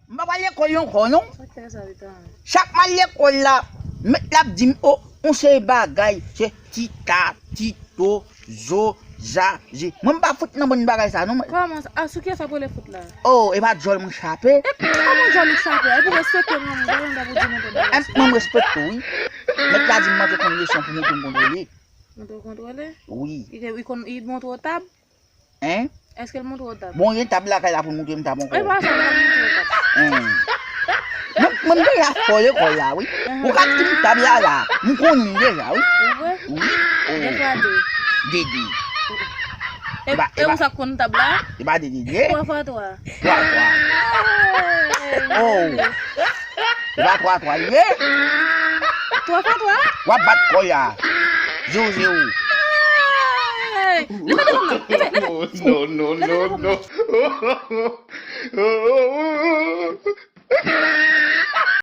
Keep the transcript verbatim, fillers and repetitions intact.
M pa pral lekòl ankò non. Sa k fè sa, Vitan? Chak m al lekòl la, mèt la ap di m, o, yon seri bagay, se tita, tito, zo, za, ze. Mwen m pa fout nan bann bagay sa non. Kòman sa? A, sou kiyès ap rele fout la? O, e pa djòl mwen chape. E kòman djòl ou chape? Epi respekte mwen, mwen pa pou di mwen pou M, mwen m respekte w, wi. Mèt la di m mande konn leson pou moutre m kontwole. Moutre w kontwole? Wi. Li te, li konn, li montre w tab? Hein? Èske l montre w tab? Bon, gen tab lakay la pou moutre m tab ankò. E pa sa, l pa montre w tab. Hein. Mwen, mwen deja fò lekòl la, wi. Ou ka di m tab la la. M konnen l deja, wi. Ou vre? Wi. O. De fwa de. Dede. E, Ba- e ou sa konn tab la? E pa dede, dede. Twa fwa twa. Twa, twa. Hey! O. E pa twa, twa, ye. Twa fwa twa? W ap bat kò ya. Zewo, zewo. Hey! Leve devan m nan. Leve, leve. No, no, no, no.